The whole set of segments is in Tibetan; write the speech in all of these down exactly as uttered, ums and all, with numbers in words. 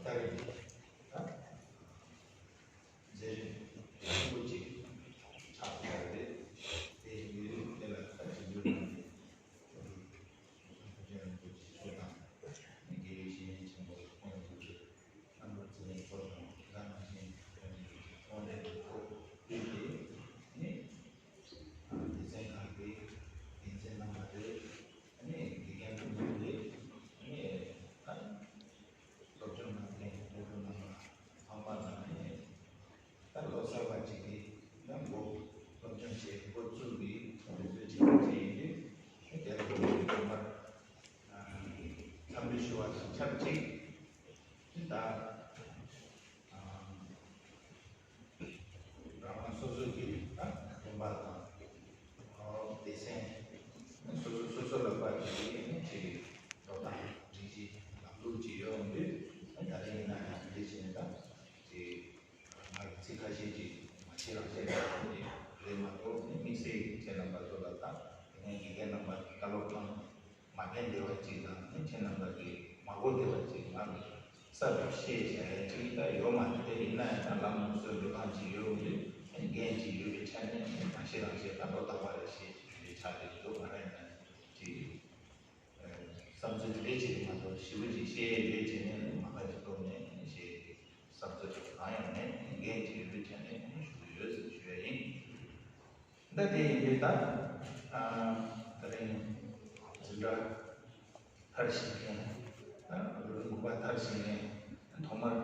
ལྟར་ཡིན། ད་མཛད་རིམ་ཆེན་པོ་གཅིག་ཆགས་ཡོད་རེད། དེ་ཡུན་རིང་དེ་ལ་ད་ཇི་འདྲ་གནང་ནས་ཁོང་ཚོ་ཕ་ཆེན་རིན་པོ་ཆེ་མཆོག་དང་དགེ་བའི་བཤེས་གཉེན་ཆེན་པོ་ཁོང་ཚོ་རྣམ་པ་ཚོ་ནས་ཚོགས་དང་ལྷ་ན་ཆེན་ཁོང་ཚོ་ཚོགས་འདུ་ཚོགས་དུས་དེ་ནས་སྡེ་ཚན་ཁག་གི་འགན་འཛིན་རྣམ་པ་རེད། ཨ་ནི་དགེ་རྒན་ཕུན་ཚོགས་རེད། ཨ་ནི་ད་སློབ་སྦྱོང་གནང་མཁན་སློབ་ཕྲུག་རྣམ་པ་ཚང་མ་དང་ཨ་ནི་ད་ལོ་གསར་པ་ཅིག་གི་ཡང་འགོ་སློབ་སྦྱོང་བྱེད་འགོ་བཙུགས་པའི་དུས་ཚོད་ཅིག་བྱས་ཡིན་དུས་དེ་ལ་དགོངས་པ་མར་འཚམས་འདྲི་ཞུ་བ་དང་ཆབས་ཅིག་ད་རང་རང་སོ་སོ་གི་ད་སྟོན་པ་དང་སྡེ་ཚན་སོ་སོ་སོ་སོ་ལ་དཔག་གི་ཡིན་ཅིག་འགྲོ་སྟངས་སྒྲིག་གཞི་ལམ་ལུགས་ཅིག་ཡོད་འདུག་ད་རེས་ཡིན་ན་ཡང་འདི་བྱས་ད་ཅིག་ང་ཚིག་ཁ་ཤས་ཅིག་མ་བཤད་རང་བཤད་རེད་མ་གཏོགས་དམིགས་བསལ་ཁྱེད་རྣམ་པ་ཚོ་ལ་ད་དེ་ནས་དགེ་རྒན་རྣམ་པ་བཀའ་སློབ་གནང་། མ་ཕན་བདེ་བ་གཅིག་དང་ནི་ཁྱེད་རྣམ་པ་གིས་མ་གོ་བདེ་བ་གཅིག་ང་གིས་གསར་དུ་བཤད་བྱ་ཡ་གཅིག་ད་ཡོད་མ་རེད། དེ་ཡིན་ན་ཡང་ད་ལམ་སང་འགྲོ་སྟངས་གཅིག་ཡོད་འདུག་འགན་གཅིག་ཡོད་པའི་ཆ་ནས་མ་བཤད་རང་བཤད་ད་ལོ་རྟག་པར་བཤད་ཀྱི་ཆགས་ཀྱི་འདུག་ང་རང་ཡིན་ན་གཅིག་བསམ་ཚུལ་དེ་འདྲ་གཅིག་མ་གཏོགས་ཞེ་པོ་ཅིག་བཤད་ཡས་ཡོད་བྱས་ནས་མ་ཁ་ཅིག་གཏོང་ནས་བཤད་ཀྱི་བསམ་ཚུལ་གང་ཡང་མེད། འགན་གཅིག་ཡོད་པའི་ཆ་ནས་ཞུ་གི་ཡོད་ཟེར་ཞུ་ཡ་ཡིན། ད་དེ་ཡིན་དུས་ད། ད་རིང་འཛིན་གྲྭ་མཐར་ཕྱིན་མཁན། ད་ལོ་རིམ་དགུ་པ་མཐར་ཕྱིན་ནས་ཐོག་མར་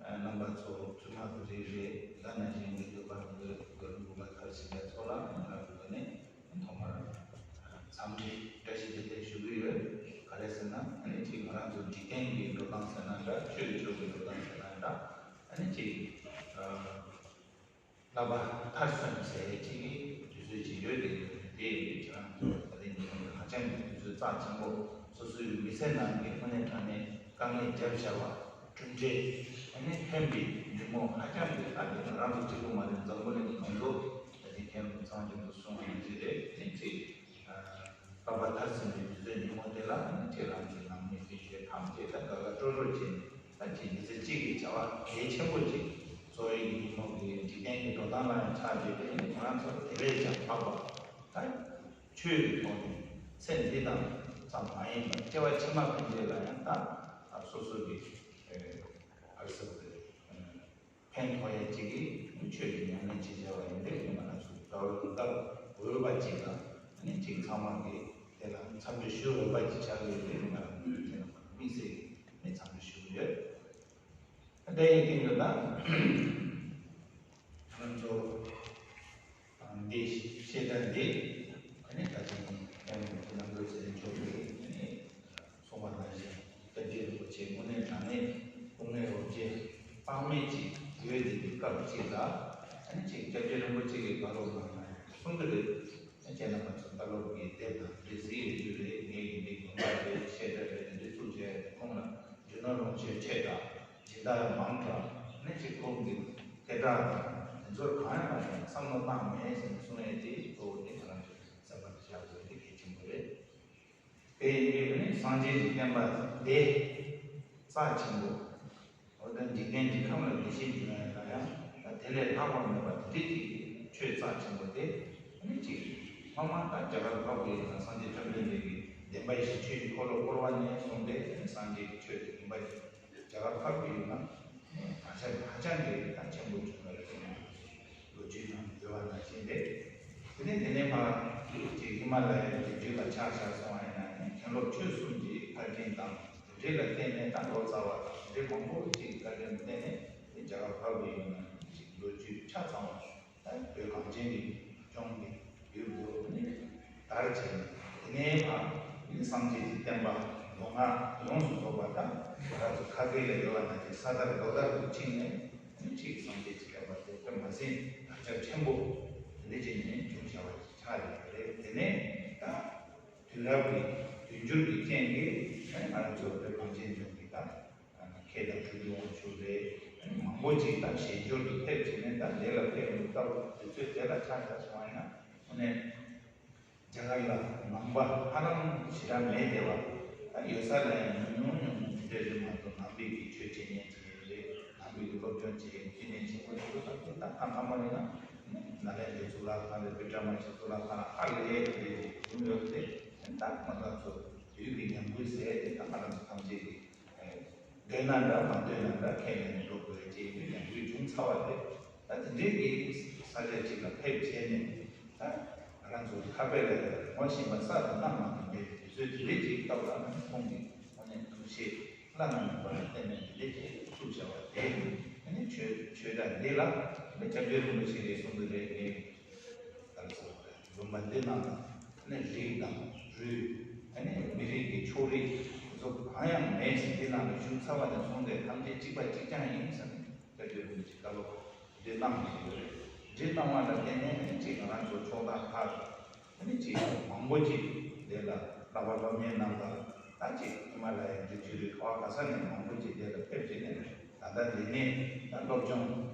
རྣམ་པ་ཚོ་བཙུན་མ་དེ་རེ་རེ་ལ་ན་གཞོན་གྱི་འདོད་པ་འདི་ལོ་རིམ་དགུ་པ་མཐར་ཕྱིན་པའི་ཚོ་ལ་ང་རང་ངོས་ནས་ཐོག་མར་འཚམས་འདྲི་བཀྲ་ཤིས་བདེ་ལེགས་ཞུ་གི་ཡོད། ག་རེ་ཟེར་ན་ཨ་ནི་ཅིག་ང་རང་ཚོ་འཇིག་རྟེན་གྱི་འགྲོ་སྟངས་ཟེར་ན་འདྲ་ཆོས་ཕྱོགས་ཀྱི་འགྲོ་སྟངས་ཟེར་ན་འདྲ་ཨ་ནི་ཅིག་བསླབ་པ་མཐར་སོན་ཟེར་ཡས་ཅིག་གི་དུས་ཚོད་ཅིག་ཡོད་དེ། དེ་ཡིན་དུས་ཁྱེད་རང་ཚོ་ད་ལྟའི་ཉིན་མོ་ཧ་ཅང་གི་དུས་ཚོད་རྩ་ཆེན་པོ། སོ་སོའི་མི་ཚེ་ནང་གི་དངོས་གནས་དྲང་གནས་དཀའ་ངལ་བརྒྱབ་བཞག་པ་གྲུབ་འབྲས་ཨ་ནི་ཐོན་པའི་ཉིན་མོ་ཧ་ཅང་གི་ད་དེ་ང་རང་ཚོ་གཅིག་པུ་མ་རེད། འཛམ་བུ་གླིང་ཡོངས་རྫོགས་ད་ལྟའི་ཁྱེད་རང་ཚོ་ཚང་མ་ཅིག་ཏུ་གསུངས་པ་ནང་བཞིན་རེད། དེ་ཅིག་བསླབ་པ་མཐར་ཕྱིན་པའི་དུས་ཚོད་ཉིན་མོ་དེ་ལ་ཨ་ནི་ཁྱེད་རང་ཚོའི་ནང་མི་སྤུན་མཆེད་ཐམས་ཅད་ད་དགའ་དགའ་སྤྲོ་སྤྲོ་བྱས་ནས་ད་ཅིག་མི་ཚེ་གཅིག་གི་བྱ་བ་གལ་ཆེན་པོ་ཅིག་འཚོ་བའི་ཉིན་མོ་གི་འཇིག་རྟེན་གྱི་འགྲོ་སྟངས་ལ་ཡང་ཆགས་བསྡད་པའི་ང་རང་ཚོ་དེ་ལས་ཀྱང་ལྷག་པ་ད་ཆོས་ཀྱི་ཐོག་ནས་ཚེ་འདི་དང་ཙམ་མ་ཡིན་པར་སྐྱེ་བ་ཕྱི་མ་ཕན་ཆད་ལ་ཡང་ད་སོ་སོ་གི་ཨ་རི་ས་བོ་དེ། ཕན་ཐོགས་ཡ་གཅིག་གིས་ཆོས་ཀྱི་ཉམས་ལེན་བྱེད་བྱ་བ་ཡིན་དུས་ང་རང་ཚོ་དགའ་བ་དང་འོས་པ་གཅིག་དང་ཨ་ནི་གཅིག་ཚང་མ་གིས་དེ་ལ་འཚམས་འདྲི་ཞུ་འོས་པ་གཅིག་ཆགས་ཡོད་དུས་ང་རང་ཚོ་དེ་ལ་དམིགས་བསལ་གྱི་ནས་འཚམས་འདྲི་ཞུ་གི་ཡོད། དེ་ཡི་སྟེང་དུ་ད་ང་ཚོ་འདི་བཤད་གྲྭ་འདི་ཨ་ནི་ད་ཐེངས་ཡང་རྣམ་གྲོལ་ཚེ་རིང་མཆོག་གིས་ཨ་ནི། གསུངས་པ་ནང་བཞིན་སྐྱབས་རྗེ་རིན་པོ་ཆེ་དངོས་གནས་དྲང་གནས་སྐུ་ངལ་འོབས་བརྗེ་དཔག་མེད་ཅིག་ཡོད་དེ་དུས་སྐབས་ཅིག་ལ་ཨ་ནི་ཅིག་སྐྱབས་རྗེ་རིན་པོ་ཆེ་གི་བཀའ་སློབ་ནང་ན་གསུང་གི་རེད། ཁྱེད་རྣམ་པ་ཚོ་བཀའ་སློབ་ཀྱི་དེབ་དང་དེ་གཟིགས་ཡོད་རྒྱུ་རེད། ངས་ཀྱི་འདི་དགོན་པ་རེད་བཤད་གྲྭ་རེད་འདི་བཙུགས་བྱས་ཁོང་ལ་རྒྱུ་ནོར་ལོངས་སྤྱོད་ཆེ་དྲགས་སྦྱིན་བདག་མང་དྲགས་ནི་ཅིག་ཁོང་གི་དེ་དྲག་དང་དེ་ཚོར་གང་ཡང་བསམ་བློ་བཏང་མེད་ཟེར་ནས་གསུང་ཡས་དེ་གཙོ་བོ་དེ་ང་རང་ཚོ་བསམ་པར་བཞག་དགོས་དེ་གལ་ཆེན་པོ་རེད། དེ་ཡིན་དུས་ནི་སངས་རྒྱས་ཀྱི་བསྟན་པ་དེ་རྩ་ཆེན་པོ། འོ་ད་འཇིག་རྟེན་གྱི་ཁམས་ལ་བདེ་སྐྱིད་འབྱུང་ཡ་ལ་ཡང་ད་དེ་ལས་ལྷག་པ་མེད་པ་དེ་འདྲ་ཅིག་གི་ཆོས་རྩ་ཆེན་པོ་དེ་ནི་ཅིག་སྔོན་མ་ད་རྒྱ་གར་འཕགས་པའི་ཡུལ་ན་སངས་རྒྱས་བཅོམ་ལྡན་འདས་ཀྱིས་བདེན་པ་བཞི་ཆོས་ཀྱི་འཁོར་ལོ་བསྐོར་བ་ནས་བཟུང་སྟེ་སངས་རྒྱས་ཀྱི་ཆོས་དེ་བདེན་པ་བཞི། རྒྱ་གར་འཕགས་པའི་ཡུལ་ན་ད་ཆ་ཧ་ཅང་གི་ད་ཆེན་པོ་བྱུང་བ་རེད་ཟེར་ནས་ལོ་རྒྱུས་ནང་ཡོད་པ་ནང་བཞིན་རེད། དེ་ནས་དེ་ནས་མར་ཅིག་ཧི་མ་ལ་ཡའི་རི་རྒྱུད་ལ་ཆགས་བཞག་སོང་བ་ཡིན་ན་ནི་མཁན་སློབ་ཆོས་གསུམ་གྱི་བཀའ་དྲིན་དང་དེ་འདྲ་ལ་བརྟེན་ནས་ད་ལོ་ཙཱ་བ་དང་དེ་འདྲ་མང་པོ་ཅིག་བཀའ་དྲིན་ལ་བརྟེན་ནས་དེ་རྒྱ་གར་འཕགས་པའི་ཡུལ་ན་ཅིག་ལོ་རྒྱུས་ཆ་ཚང་བ། ད་བོད་གངས་ཅན་གྱི་ལྗོངས་ཀྱི་ཡུལ་དུ་ནི་དར་ཕྱིན། དེ་ནས་ཕར་ནི་སངས་རྒྱས་ཀྱི་བསྟན་པ་མདོ་སྔགས་ཡོངས་སུ་རྫོགས་པ་དང་ང་རང་ཚོ་ཁ་སྐད་ལ་ཡོད་པ་ནང་བཞིན་ས་དར་རྡོ་དར་དུ་ཕྱིན་ནས་ནི་ཅིག་སངས་རྒྱས་ཀྱི་བསྟན་པ་དེ་ད་མ་ཟིན་དར་ཁྱབ་ཆེན་པོ་དེ་འདྲ་ཅིག་ནི་བྱུང་བཞག་པ་ཆགས་ཡོད་པ་རེད། དེ་ནས་ད་དུས་རབས་ཀྱི་དུས་འགྱུར་གྱི་རྐྱེན་གྱིས་ནི་ང་རང་ཚོ་བོད་གངས་ཅན་ལྗོངས་ཀྱི་ད། མཁས་དང་གྲུབ་པའི་དབང་ཕྱུག་རེད། མང་པོ་ཅིག་ད་ཞལ་སྦྱོར་དུ་ཕེབས་བྱས་ནས་ད་ལས་ལ་ཕེབས་ཡོང་སྐབས་དུས་ཚོད་དེ་ལ་ཆ་བཞག་སོང་བ་ཡིན་ན་དངོས་གནས་རྒྱ་གར་ལ་ནང་པ་ཧ་ལམ་ཞེ་དྲག་མེད་བསྡད་པ། ད་ཡོད་ས་ལ་ཡང་ཉུང་ཉུང་ཉུང་ཉུང་དེ་འདྲ་རེད་མ་གཏོགས་ནང་པའི་གི་ཆོས་འཆད་མཁན་ཅིག་ ཡིན་ན་ནཱ་ལེནྡྲའི་གཙུག་ལག་ཁང་རེད། པཎ་ཌི་མ་ཇི་གཙུག་ལག་ཁང་ལ་ཨ་ལས་དེ་བྱུང་ཡོད་དེ། ད་ང་རང་ཚོ་དུས་ཀྱི་ཉམས་རྒུད་ཟེར་དེ་ད་ང་རང་ཚོ་ཐམས་ཅད་ཀྱི་འདོད་ན་འདྲ་མ་འདོད་ན་འདྲ་ཁས་ལེན་ནས་འགྲོ་དགོས་རེད། ཅེས་དུས་ཉམས་རྒུད་བྱུང་ཚར་བ་རེད། ད་དེ་འདྲའི་གི་ས་ཆ་ཅིག་ལ་ཕེབས་བྱས་ནས་ད་ང་རང་ཚོ་ཁ་དཔེ་ལ་ངོ་ཤེས་པ་ས་དང་གནམ་མ་གཏོགས་མེད་པའི་དུས་ཚོད་དེ་འདྲའི་ཅིག་སྐབས་ལ་ཁོང་གིས་དངོས་གནས་ཐུགས་རྗེ་བླ་ན་མེད་པ་ལ་བརྟེན་ནས་དེ་འདྲའི་ཅིག་ཐུགས་བྱ་བ་དེ་ནི་ཆོས་ཆོས་གྲྭ་འདི་ལ་ནི་སྐྱབས་རྗེ་རིན་པོ་ཆེ་གིས་གསུངས་འདུག་རེད། ངས་ད་ལྟ་གསུངས་པ་རེད། ལུང་པ་འདི་ནང་ལ་ནི་རིགས་དང་རུས་ནི་མི་རིགས་ཀྱི་ཕྱོགས་རིས་ཚོ་གང་ཡང་མེད་ཅིང་འདི་ནང་ལ་བཞུགས་ཚར་བ་ནས་བཟུང་སྟེ་ཐམས་ཅད་གཅིག་པ་གཅིག་རྐྱང་ཡིན་ཟེར་ནས་སྐྱབས་རྗེ་རིན་པོ་ཆེ་བཀའ་སློབ་འདི་གནང་བཞིན་ཡོད་རེད། འདི་གནང་བ་ལ་བརྟེན་ནས་ནི་ཅིག་ང་རང་ཚོ་ཕྱོགས་མཐའ་ཁག་ཏུ་ནི་ཅིག་མང་པོ་ཅིག་འདི་ལ་བསླབ་པ་སློབ་གཉེར་གནང་ག་ད་ཅིག་ཧི་མ་ལ་ཡའི་འབྲི་ཆུ་རི་ག་བ་ག་ས་ནས་མང་པོ་ཅིག་འདི་ལ་ཕེབས་བྱས་ནས་ད་ལྟ་འདི་ནས་ད་སློབ་སྦྱོང་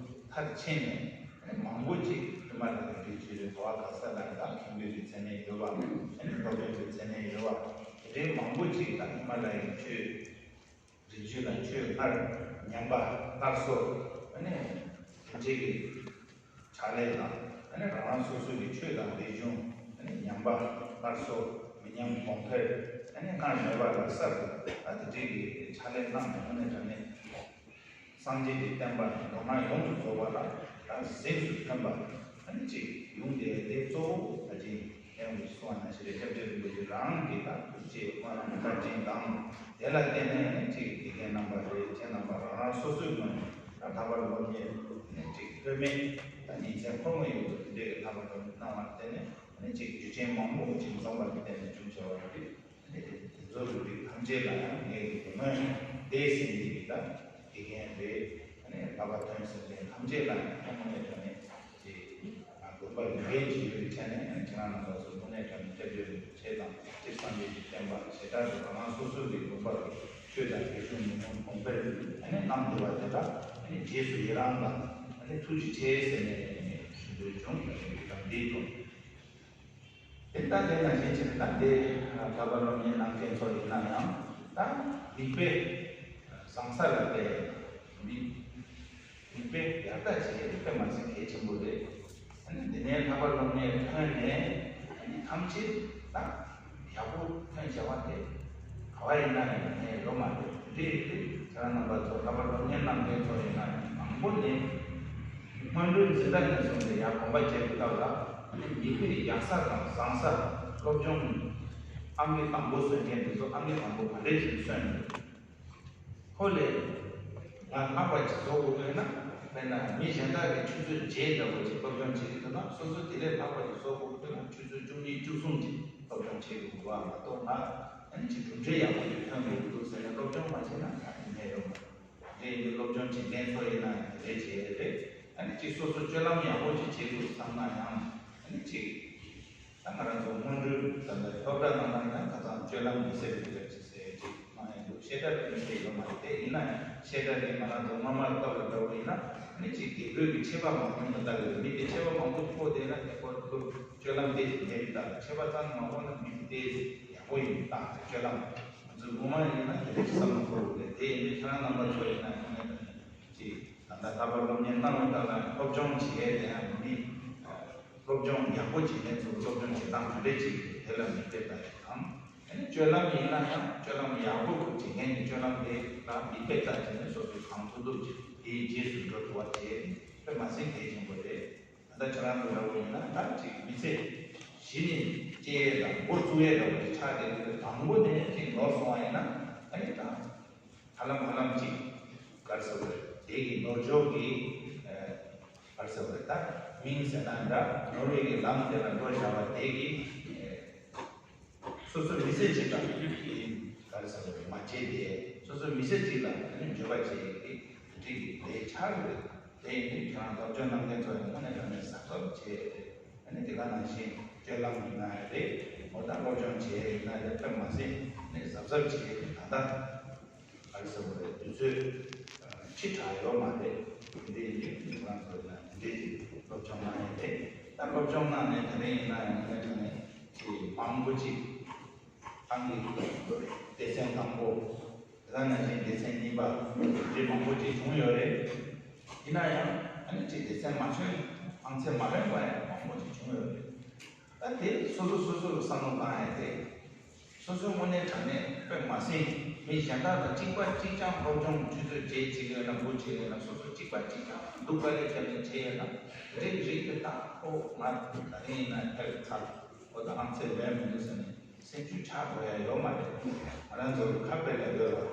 མཐར་ཕྱིན་ནས་ནི་མང་པོ་ཅིག་ཧི་མ་ལ་ཡའི་འབྲི་ཆུ་རི་ག་བ་ག་ས་ལ་ད་མཁན་པོའི་གི་མཚན་གནས་ཡོད་པ། ནི་སློབ་དཔོན་གྱི་མཚན་གནས་ཡོད་པ། དེ་འདྲའི་མང་པོ་ཅིག་ད་ཧི་མ་ལ་ཡའི་ཆོས་རི་ཆོས་དང་ཆོས་སྔར་ཉམས་པ་སླར་གསོ། ཨ་ནི་དེ་འདྲའི་གི་ཕྱག་ལས་དང་། ཨ་ནི་རང་རང་སོ་སོའི་གི་ཆོས་དང་རིག་གཞུང་ཨ་ནི་ཉམས་པ་སླར་གསོ། མི་ཉམས་གོང་འཕེལ། ཨ་ནི་སྔར་མེད་པ་ལ་གསར་དུ་ཨ་དེ་འདྲའི་གི་ཕྱག་ལས་གནང་ནས་དངོས་གནས་དྲང་གནས་སངས་རྒྱས་ཀྱི་བསྟན་པ་མདོ་སྔགས་ཡོངས་སུ་རྫོགས་པ་ལ་ད་གཟེངས་སུ་ཐོན་པ་ཨ་ནི་ཅིག་ཡོང་དེ་དེ་གཙོ་བོ་ད་ཅིག་ཡང་གསུངས་པ་ནང་བཞིན་རེད། སྐྱབས་རྗེ་རིན་པོ་ཆེ་རང་གིས་ད་ཐུགས་རྗེ་སྨོན་ལམ་མཐར་ཕྱིན་དང་། དེ་ལ་བརྟེན་ནས་ཅིག་དགེ་རྒན་རྣམ་པ་རེད། ཁྱེད་རྣམ་པ་རང་རང་སོ་སོའི་ངོས་ནས་ད་ལྷག་པར་སློབ་གཉེར་ནས་ཅིག་ལྷོད་མེད་ད་ཉིན་མཚན་ཁོར་མོ་ཡོད་པ་དེ་འདྲའི་ལྷག་པར་སློབ་གཉེར་གནང་བར་བརྟེན་ནས་ཅིག་རྒྱུ་རྐྱེན་མང་པོ་ཅིག་འཛོམས་པ་ལ་བརྟེན་ནས་བྱུང་བྱ་བ་རེད། དེ་ཚོ་རིགས་ཐམས་ཅད་ལ་ཡང་ངས་ཀྱི་དེ་སྔོན་འདས་ཟིན་པའི་ད་དགེ་རྒན་རེད། ཨ་ནི་བསླབ་པ་ཐོན་ཟིན་མཁན་ཐམས་ཅད་ལ་ཡང་དངོས་གནས་དྲང་གནས་ཀྱི་དགོན་པ་ལས་འགན་ཅིག་ཡོད་པའི་ཆ་ནས་ཁྱེད་རང་རྣམ་པ་ཚོ་དངོས་གནས་དྲང་གནས་སྐྱབས་བཅོལ་བྱེད་དང་སྤྱིར་སངས་རྒྱས་ཀྱི་བསྟན་པ་ཞེ་དྲག་ཏུ་རང་རང་སོ་སོ་གི་དགོན་པ་ལ་ཆོས་དང་རིག་གཞུང་ཉམས་མྱོང་གོང་འཕེལ་ཨ་ནི་གནང་དགོས་པ་དེ་དག་ཨ་ནི་རྗེས་སུ་ཡི་རང་དང་ཨ་ནི་ཐུགས་རྗེ་ཆེ་ཟེར་ནས་ཨ་ནི་ཞུ་འདོད་བྱུང་། ད་འདིའི་ཐོག་དེ་ལྟ་དེ་ནང་བཞིན་བྱས་ནས་ད་འདི་ལྷག་པར་སློབ་གཉེར་གནང་མཁན་ཚོ་ཡིན་ན་ཡང་ད་མིག་དཔེ་བཟང་ས་ལ་བལྟས། མིག་མིག་དཔེ་ཡག་ཐག་ཆོད་དཔེ་མ་ཟད་གལ་ཆེན་པོ་རེད། ཨ་ནི་འདི་ནས་ལྷག་པར་སློབ་གཉེར་ཐོན་ནས་ཨ་ནི་ཐམས་ཅད་ད་ཡག་པོ་ཐོན་བྱ་བ་དེ་ག་བ་ཡིན་ན་ཡང་ངས་ལོ་མ་རེད་རེད་རེད། ཁྱེད་རང་རྣམ་པ་ཚོ་ལྷག་པར་སློབ་གཉེར་གནང་མཁན་ཚོ་ཡིན་ན་ཡང་མང་པོ་ནས་སྔོན་འགྲོའི་འཛིན་གྲྭ་ནས་བཟུང་སྟེ་ཡར་གོམ་པ་རྒྱག་གི་སྐབས་ལ་ཨ་ནི་མིག་དཔེ་ཡག་ས་དང་བཟང་ས་སློབ་སྦྱོང་ཨང་ཀི་དང་པོ་སོན་མཁན་དེ་ཚོ་ཨང་ཀི་དང་པོ་ག་འདྲས་ཞིག་སོན་ཡོད། ཁོ་ལས་ང་ལྷག་པ་ཅིག་བཟོ་དགོས་ཡོད་ན། དཔེར་ན་མི་གཞན་དག་གིས་ཆུ་ཚོད་བརྒྱད་འདྲ་བོ་ཅིག་སློབ་སྦྱོང་བྱེད་ཀྱི་འདུག་ན་སོ་སོ་དེ་ལས་ལྷག་པ་ཅིག་བཟོ་དགོས་ཀྱི་ན་ཆུ་ཚོད་བཅུ་གཉིས་བཅུ་གསུམ་ཅིག་སློབ་སྦྱོང་བྱེད་དགོས་པ་མ་གཏོགས་ང་ཨ་ནི་ཅིག་གྲུབ་འབྲས་ཡག་པོ་ཅིག་ཐོན་མི་འདུག་ཟེར་ནས་སློབ་སྦྱོང་མ་བྱས་ན་ད་ཡིན་ནའི་རུང་། དེ་ཡིན་དུས་སློབ་སྦྱོང་བྱེད་མཁན་ཚོ་ཡིན་ན་ཡང་དེ་འདྲས་བྱས་རེད། ཨ་ནི་ཅིག་སོ་སོ་སྤྱོད་ལམ་ཡག་པོ་ཅིག་བྱེད་དགོས་བསམ་ན་ཡང་ཨ་ནི་ཅིག་ད་ང་རང་ཚོ་སྔོན་འགྲོའི་ད་ལྟ་སློབ་གྲྭ་ནང་ལ་ཡང་ཁ་སང་སྤྱོད་ལམ་མི་སེར་བའི་སྐབས་ཀྱི་ཟེར་ཅིག་མ་ཡིན་འདུག་བཤད་གྲྭ་དེ་མི་སེར་ཡོད་མ་རེད། དེ་ཡིན་ན་ཡང་བཤད་གྲྭ་དེ་ང་རང་ཚོ་སྔོན་མ་སྐབས་ལ་འདྲ་བོ་ཡིན་ན་ནི་ཅིག་དགེ་བསྐོས་ཀྱི་ཆད་པ་མ་ཐོན་པ་ལྟ་བུའི་མི་དེ་ཆད་པ་མང་པོ་ཕོག་བསྡད་ན་ཡག་པོ་འདུག་སྤྱོད་ལམ་དེ་ཅིག་མེད་པའི་རྟགས་ཆད་པ་ཙམ་མ་ཕོག་ན་མི་དེ་ཏོག་ཙམ་ཡག་པོ་ཡིན་རྟགས་སྤྱོད་ལམ་ང་ཚོའི་སྔོན་མ་ཡིན་ན་དེ་འདྲ་ཞིག་བསམ་བློ་འཁོར་དགོས་རེད། དེ་ཡིན་དུས་ཁྱེད་རང་རྣམ་པ་ཚོ་ཡིན་ན་ཡང་ནས་ཅིག་ད་ལྟ་ལྷག་པར་སློབ་གཉེར་གནང་བའི་སྐབས་ལ་སློབ་སྦྱོང་བྱེད་ཡས་དེ་ཡང་མི། སློབ་སྦྱོང་ཡག་པོ་བྱེད་མཁན་ཚོ་སློབ་སྦྱོང་བྱེད་སྟངས་ག་འདྲས་བྱེད་དགོས་དེ་ལ་མིག་དཔེ་ལྟ་ཡག་དང་། ཨ་ནི་སྤྱོད་ལམ་ཡིན་ན་ཡང་སྤྱོད་ལམ་ཡག་པོ་བྱེད་མཁན་གྱི་སྤྱོད་ལམ་དེ་ལ་མིག་དཔེ་ལྟ་བྱས་ནས་སོ་སོས་གང་ཐུབ་ཐུབ་བྱེད་དེའི་རྗེས་སུ་འགྲོ་ཐུབ་པ་བྱེད་དཔེ་མ་ཟད་གལ་ཆེན་པོ་རེད། ད་ལྟ་ཁྱེད་རང་ཚོ་འདྲ་བོ་ཡིན་ན་ད་ཅིག་མི་ཚེ་གཞི་ནས་སྐྱེལ་ཡས་དང་འགོ་བཙུགས་ཡས་འདྲ་བོ་ཅིག་ཆགས་བསྡད་ཡོད་པའི་དང་པོ་ནས་ཅིག་ནོར་སོང་བ་ཡིན་ན་ཨ་ནི་ད། ཧ་ལམ་ཧ་ལམ་ཅིག་ག་རེ་ཟེར་དགོས་རེད། དེ་གི་ནོར་འཆོག་གི་ཨ་ག་རེ་ཟེར་དགོས་རེད། ད་མིང་ཟེར་ན་འདྲ་ནོར་བའི་གི་ལམ་དེ་ལ་འགྲོ་བཞག་པ་དེ་གི་ཨ་སོ་སོ་མི་ཚེ་གཅིག་ལ་ག་རེ་ཟེར་དགོས་རེད། མ་བརྗེད་དེ་སོ་སོ་མི་ཚེ་གཅིག་ལ་ཨ་ནི་འགྱོད་པ་བྱེད་ཡས་ཀྱི་དེ་འདྲའི་གི་ལས་ཆགས་ཡོད་རེད། དེ་ཡིན་དུས་ཁྱེད་རང་སློབ་སྦྱོང་གནང་མཁན་ཚོ་ཡང་དངོས་གནས་དྲང་གནས་གཟབ་གཟབ་བྱེད་ཡས་རེད། ཨ་ནི་དེ་ག་ནང་བཞིན་སྤྱོད་ལམ་ཡིན་ན་རེད། འོ་ད་སློབ་སྦྱོང་བྱེད་ཡས་ཡིན་ན་རེད། དཔེ་མ་ཟད་ནས་གཟབ་གཟབ་བྱེད་ཡས་ཀྱི་ད་ལྟ། ག་རེ་ཟེར་དགོས་རེད། དུས་ཚོད་ཕྱི་དྲགས་ཡོད་མ་རེད། དེ་འདྲའི་ཡིན་དུས་ང་རང་ཚོ་ཡིན་ན་དེ་འདྲའི་ཅིག་སློབ་སྦྱོང་གནང་ཡས་རེད། ད་སློབ་སྦྱོང་གནང་ནས་དེ་རིང་ཡིན་ན་ཡང་ངས་དྲང་གནས་ཀྱི་མང་པོ་ཅིག་ཨང་ཀི་སྡེ་ཚན་དང་པོ་དེ་ནང་བཞིན་སྡེ་ཚན་གཉིས་པ་དེ་མང་པོ་ཅིག་བྱུང་ཡོད་རེད། ཡིན་ན་ཡང་ཨ་ནི་ཅིག་སྡེ་ཚན་མ་ཚུན་ ཨང་ཚད་མ་ལོན་པ་ཡང་མང་པོ་ཞིག་བྱུང་ཡོད་རེད། ད་དེ་སོ་སོ་སོ་སོ་ལ་བསམ་བློ་བཏང་ཡ་དེ། སོ་སོའི་དངོས་གནས་དྲང་གནས་དཔེ་མ་སྲིད་མི་གཞན་དག་དང་གཅིག་པ་གཅིག་རྐྱང་སློབ་སྦྱོང་ཆུ་ཚོད་བརྒྱད་བྱེད་ཀྱི་ཡོད་ན་དགུ་བྱེད་ཀྱི་ཡོད་ན་སོ་སོ་གཅིག་པ་གཅིག་རྐྱང་སྡུག་དཀའ་ལས་བརྒྱབ་ནས་བྱས་ཡོད་ན་རིག་རིག་གི་ད་ཨོ་ང་ད་རིང་ཡིན་ན་ཐལ་ཚར་ཨོ་ད་ཨང་ཚད་ལོན་མི་འདུག་ཟེར་ནས་སེམས་ཤུགས་ཆག་དགོས་ཡ་ཡོད་མ་རེད། ང་རང་ཚོ་ཁ་དཔེ་ལ་ཡོད་ར་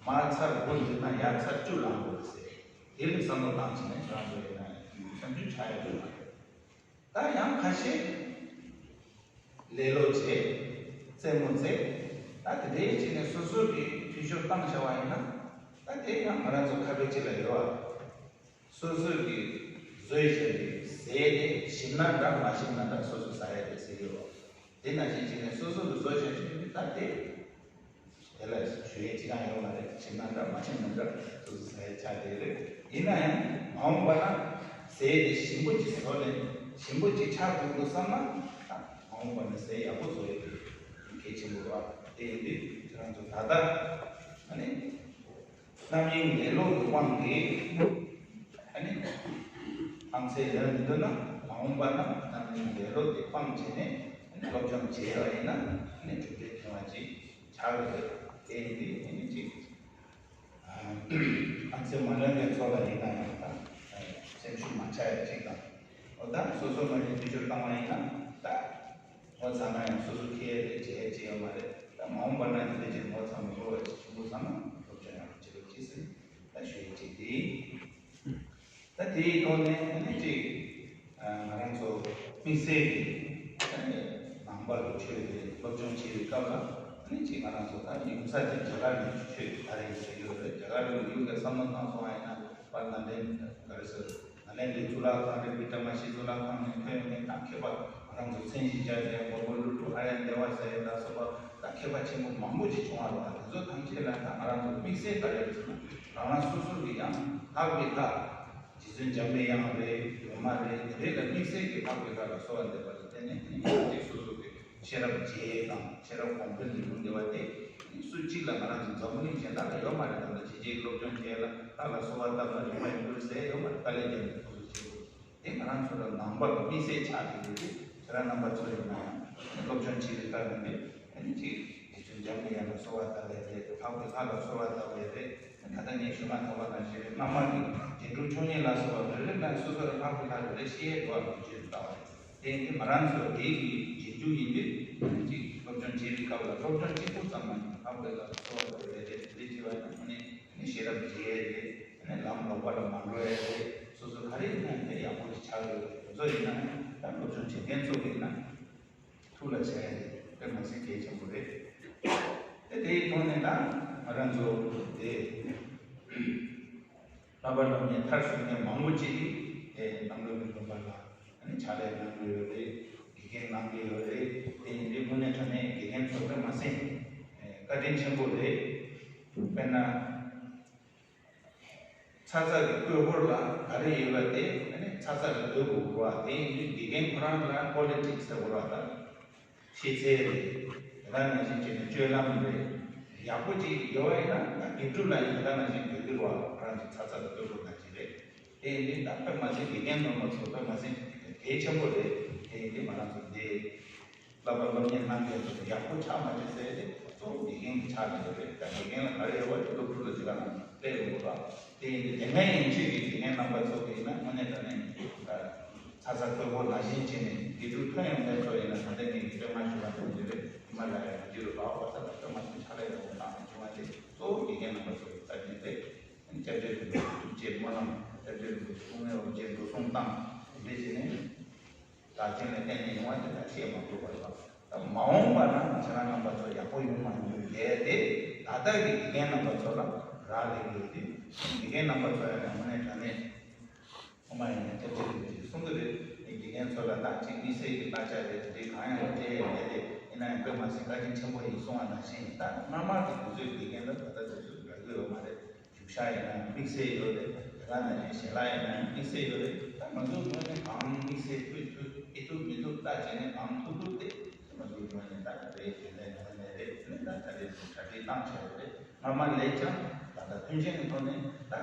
མར་ཚར་དགུ་འཛིན་ན་ཡར་ཚར་བཅུ་ལངས་དགོས་ཟེར་དེ་ལ་བསམ་བློ་བཏང་བྱས་ནས་ང་རང་ཚོ་ཡིན་ན་སེམས་ཤུགས་ཆག་ཡ་ཡོད་མ་རེད། ད་ཡང་ཁ་ཤས་ལེ་ལོ་བྱེད། རྩེད་མོ་རྩེ། ད་དེ་འདྲའི་བྱས་ནས་སོ་སོ་གི་འཐུས་ཤོར་བཏང་བྱ་བ་ཡིན་ན། ད་དེ་ཡང་ང་རང་ཚོ་ཁ་དཔེ་གཅིག་ལ་ཡོད་བ། སོ་སོ་གི་བཟོས་བཞག་པའི་ཟས་དེ་ཞིམ་ན་འདྲ་མ་ཞིམ་ན་འདྲ་སོ་སོ་ཟ་ཡ་རེད་ཟེར་གྱི་ཡོད་བ། དེ་ནང་བཞིན་བྱས་ནས་སོ་སོ་གི་བཟོས་བཞག་ཆོག་ནི་ད་དེ། དེ་ལ་ཞུ་ཡས་ཅི་གང་ཡོད་མ་རེད། ཞིམ་ན་འདྲ་མ་ཞིམ་ན་འདྲ་སོ་སོ་ཟ་ཡས་ཆ་དེ་རེད། ཡིན་ན་ཡང་མ་འོངས་པ་ན་ཟས་དེ་ཞིམ་པོ་ཅིག་བཟོ་ནས་ཞིམ་པོ་ཅིག་ཆགས་ཐུབ་འདུག་བསམ་ན་ད་མ་འོངས་པ་ན་ཟས་ཡག་པོ་བཟོ་ཡས་དེ་གལ་ཆེན་པོ་རེད་བ། དེ་ཡིན་དུས་ཁྱེད་རང་ཚོ་ད་ལྟ་ཨ་ནི་རྣམ་གཡེང་ལེ་ལོ་གི་དབང་གིས་ཨ་ནི་ཨང་ཚད་ལོན་མི་འདུག་ན་མ་འོངས་པ་ན་རྣམ་གཡེང་ལེ་ལོ་དེ་སྤངས་བྱས་ནས་ཨ་ནི་སློབ་སྦྱོང་བྱས་པ་ཡིན་ན་ཨ་ནི་གྲུབ་འབྲས་ཐོན་པ་ཅིག་ཆགས་ཡོད་རེད། དེ་ཡིན་དུས་ཨ་ནི་ཅིག་ཨ་ཚེ་མ་ལོན་པའི་ཚོགས་ལ་ཡིན་ན་ཡང་དང་སེམས་ཤུགས་མ་ཆག་ཡ་གཅིག་དང་། འོ་ད་སོ་སོ་མ་ཡིན་དུས་ཚོད་བཏང་བ་ཡིན་ན་ད་ངོ་ཚ་ན་ཡང་སོ་སོ་ཁེ་རེ་བྱེད་ཡ་ཅི་ཡོད་མ་རེད། ད་མ་འོངས་པ་ན་དེ་འདྲ་ཅིག་ངོ་ཚ་མི་དགོས་པ་ཅིག་བྱུང་དགོས་བསམ་ན་སློབ་སྦྱོང་ཡག་པོ་བྱེད་རོགས་གྱིས་ཟེར་ད་ཞུ་ཡ་ཅིག་དེ་ཡིན། ད་དེའི་ཐོག་ནས་ཨ་ནི་ཅིག་ང་རང་ཚོ་དམིགས་བསལ་གྱི་ནང་པ་ལ་ཆོས་དེ་སློབ་སྦྱོང་བྱེད་པའི་སྐབས་ལ་ཨ་ནི་ཅིག་ང་རང་ཚོ་ད་ཡུམ་ས་ཅིག་རྒྱ་གར་ནས་ཆོས་དར་ཡིན་ཟེར་གྱི་ཡོད་རེད། རྒྱ་གར་ལ་ཡུལ་གྱི་བསམ་བློ་བཏང་སོང་བ་ཡིན་ན་པར་ནཱ་ལེནྡྲ་ག་རེ་ཟེར་ནཱ་ལེནྡྲའི་གཙུག་ལག་ཁང་རེད། བི་ཀྲ་མ་ཤི་གཙུག་ལག་ཁང་ནས་ཐོན་ནས་ད་མཁས་པ་ང་རང་ཚོ་མཚན་ཞིབ་བྱ་ཟེར་མགོན་པོ་ཀླུ་སྒྲུབ་ཨཱརྱ་དེ་བ་ཟེར་ལ་སོགས་པ་ད་མཁས་པ་ཆེན་པོ་མང་པོ་ཅིག་བྱུང་བ་རེད་བ། དེ་ཚོ་ཐམས་ཅད་ལ་ད་ང་རང་ཚོ་དམིགས་བསལ་ག་རེ་རེད་ཟེར་ན་རང་རང་སོ་སོ་གི་ཡང་ལྷག་པའི་ལྷ། རྗེ་བཙུན་འཇམ་པའི་དབྱངས་རེད། སྒྲོལ་མ་རེད། དེ་རེད་ལ་དམིགས་བསལ་གྱི་ལྷག་པའི་ལྷ་ལ་གསོལ་བ་འདེབས་པ་ལ་བརྟེན་ནས་ནི་ཡང་དེ་སོ་སོ་གི་ཤེས་རབ་རྒྱས་དང་ཤེས་རབ་གོང་འཕེལ་གྱི་ལུང་བསྟན་པ་དེ་ནི་སུ་གཅིག་ལ་ང་རང་ཚོ་འཛམ་བུ་གླིང་གཞན་དག་ལ་ཡོད་མ་རེད། ད་ལྟ་ཇི་སྐད་སློབ་སྦྱོང་བྱས་ལ་ལྷ་ལ་གསོལ་བ་བཏབ་ན་རིག་པ་ཡོང་གི་རེད་ཟེར་ཡོད་མ་རེད། དཀའ་ལས་བརྒྱབ་ནས་སོ་སོ་བྱེད་དགོས། དེ་ང་རང་ཚོ་ལ་ནང་པ་དམིགས་བསལ་ཆགས་ཀྱི་ཡོད་དུས་ཁྱེད་རང་རྣམ་པ་ཚོ་ཡིན་ན་ཡང་སློབ་སྦྱོང་བྱེད་པའི་སྐབས་ནས་ཨ་ནི་ཅིག་རྗེ་བཙུན་འཇམ་པའི་དབྱངས་ལ་གསོལ་བ་བཏབ་པའི་རེད། ལྷག་པའི་ལྷ་ལ་གསོལ་བ་བཏབ་པའི་རེད། ད་ལྟ་ངས་ཞུས་མ་ཐག་པ་ནང་བཞིན་སྔ་མ་གི་རྗེ་འབྲུག་ཆོས་ཉིད་ལ་སོགས་པ་རེ་རེ་ནས་སོ་སོར་ལྷག་པའི་ལྷ་རེ་རེ་ཤེས་ཡས་འགྲོ་བ་ལོ་རྒྱུས་ལྟ་བ་རེད། དེ་ཡིན་དུས་ང་རང་ཚོ་དེ་གི་རྗེས་འཇུག་ཡིན་དུས་ཨ་ནི་ཅིག་སློབ་སྦྱོང་བྱེད་པའི་སྐབས་ལ་སློབ་སྦྱོང་གཅིག་པུ་ཙམ་མ་ཡིན་པར་ལྷག་པའི་ལྷ་ལ་གསོལ་བ་བཏབ་པའི་རེད། དེ་འདྲ་བྱས་པ་ཡིན་ན་ཨ་ནི་ནི་ཤེས་རབ་རྒྱས་རེད། ནི་ལམ་ལོག་པ་ལ་མ་འགྲོ་ཡ་རེད། སོ་སོ་ག་རེ་ཡིན་ན་དེ་ཡག་པོ་ཞིག་ཆགས་ཡོད་རེད། དེ་ཚོ་ཡིན་ན་ད་སློབ་སྦྱོང་བྱེད་མཁན་ཚོ་གི་ཡིན་ན་ཐུགས་ལ་བཞག་ཡ་རེད། དཔེ་མ་སྲིད་གལ་ཆེན་པོ་རེད། དེ་དེའི་ཐོག་ནས་ད་ང་རང་ཚོ་དེ་བསླབ་པ་སློབ་གཉེར་མཐར་སོན་མཁན་མང་པོ་ཅིག་གིས་དེ་ནང་ལོགས་ཀྱི་དགོན་པ་ལ་ཨ་ནི་ཕྱག་ལས་གནང་གི་ཡོད་རེད། དགེ་རྒན་གནང་གི་ཡོད་རེད། དེ་ཡིན་དུས་དངོས་གནས་དྲང་གནས་དགེ་རྒན་ཚོ་དཔེ་མ་སྲིད་བཀའ་དྲིན་ཆེན་པོ་རེད། དཔེར་ན། ཚ་ཚ་གི་སྐོར་སྐོར་ལ་ག་རེ་ཡོད་པ་དེ་ཨ་ནི་ཚ་ཚ་གི་སྡོད་དགོས་དགོས་པ་དེ་ཡིན་དུས་དགེ་རྒན་ཁོ་རང་ལ་པོ་ལི་ཊིག་སི་ཟེར་དགོས་པ་དང་། ཤེས་ཚད་རེད། དེ་དག་ནང་བཞིན་བྱས་ནས་སྤྱོད་ལམ་རེད། ཡག་པོ་ཅིག་ཡོད་པ་ཡིན་ན་ད་དགེ་ཕྲུག་ལ་ཡང་དེ་དག་ནང་བཞིན་དགོས་ཀྱི་རེད་བ། ཁོ་རང་ཚོ་ཚ་ཚ་གི་སྡོད་དགོས་ནང་བཞིན་རེད། དེ་ཡིན་དུས་ད་དཔེ་མ་སྲིད་དགེ་རྒན་ནོར་མ་ཚོ་དཔེ་མ་སྲིད་གལ་ཆེན་པོ་རེད། དེ་ཡིན་དུས་ང་རང་ཚོ་འདི། བསླབ་པ་སློབ་གཉེར་གནང་མཁན་ཚོ་ཡག་པོ་ཆགས་མ་ཆགས་ཟེར་ཏེ་གཙོ་བོ་དགེ་རྒན་གྱི་ཆགས་ཀྱི་ཡོད་རེད། ད་དགེ་རྒན་ལ་ག་རེ་ཡོད་པ་དེ་སློབ་ཕྲུག་ལ་ཅི་ག་ནང་སླེབས་ཡོང་དགོས་ར། དེ་ཡིན་དུས་དེ་སྔའི་ཡན་ཆད་ཀྱི་དགེ་རྒན་རྣམ་པ་ཚོ་གིས་ན་དངོས་གནས་དྲང་གནས་ད་ཚ་ཚ་འཁོལ་འཁོལ་ནང་བཞིན་བྱས་ནས་དགེ་ཕྲུག་ཐོན་ཡོང་མཁན་ཚོ་ཡིན་ན་ད་ལྟ་ངས་ཀྱི་སྟོན་མ་ཞུ་བ་དེ་འདི་རེད། ཧི་མ་ལ་ཡ་གི་རུ་ལག་པ་ས་ལ་སྟོན་མ་ཞུ་ཆ་ལ་ཡོང་བ་དང་བྱུང་བ་དེ་གཙོ་བོ་དགེ་རྒན་རྣམ་པ་ཚོ་གི་རྩ་ཆེན་རེད། སྐྱབས་རྗེ་རིན་པོ་ཆེ་ཐུགས་རྗེ་སྨོན་ལམ། སྐྱབས་རྗེ་རིན་པོ་ཆེ་སྐུ་ངལ་བ་ཅན་འགྲོ་སོང་བཏང་དེ་འདྲ་བྱས་ནས། བདག་རྐྱེན་ལ་བརྟེན་ནས་ཡོང་བ་དེ་ལ་བཤད་མ་དགོས་པ་རེད་པ། ད་མ་འོངས་པ་ན་ཁྱེད་རང་རྣམ་པ་ཚོ་ཡག་པོ་ཡོང་མ་ཡོང་གི་ལས་དེ་ད་ལྟ་གི་དགེ་རྒན་རྣམ་པ་ཚོ་ལ་རག་ལས་ཀྱི་ཡོད་དུས་དགེ་རྒན་རྣམ་པ་ཚོ་ཡང་ནས་མ་ནས་དྲང་གནས་ཁོ་མ་ཡིན་ན་སྐྱབས་རྗེ་རིན་པོ་ཆེས་གསུང་གི་རེད། དགེ་རྒན་ཚོ་ལ་ད་ཅིག་དམིགས་བསལ་གྱི་བསླབ་བྱ་རེད་དེ་འདྲའི་གང་ཡང་སྤྲད་ཡ་མེད་དེ་ཡིན་ན་ཡང་དཔེ་མ་སྲིད་བཀའ་དྲིན་ཆེན་པོ་ཡིན་གསུང་བ་ནང་བཞིན་ད་སྔ་མ་གི་དུས་ཚོད་དགེ་རྒན་ལ་ད་ལྟ་དུས་ཚོད་རག་གི་ཡོད་མ་རེད། རྒྱུག་ཤར་ཡིན་ན་དམིགས་བསལ་ཡོད་རེད། དེ་ག་ནང་བཞིན་ཞལ་ལག་ཡིན་ན་དམིགས་བསལ་ཡོད་རེད། ད་ང་ཚོའི་ངོས་ནས་གང་དམིགས་བསལ་ཕུལ་ཐུབ་ཨེ་ཐུབ་མི་ཐུབ་ལྟ་བྱས་ནས་གང་ཐུབ་ཐུབ་དེ་ང་ཚོའི་ངོས་ནས་ད་རེད་དེ་ལས་ང་ནས་རེད་དེ་ནས་ད་ད་རེད་གྲ་སྒྲིག་བཏང་བྱས་ཡོད་རེད། སྔ་མ་ལས་ཀྱང་ད་ལྟ་མཐུན་རྐྱེན་གྱི་ཐོག་ནས་ད་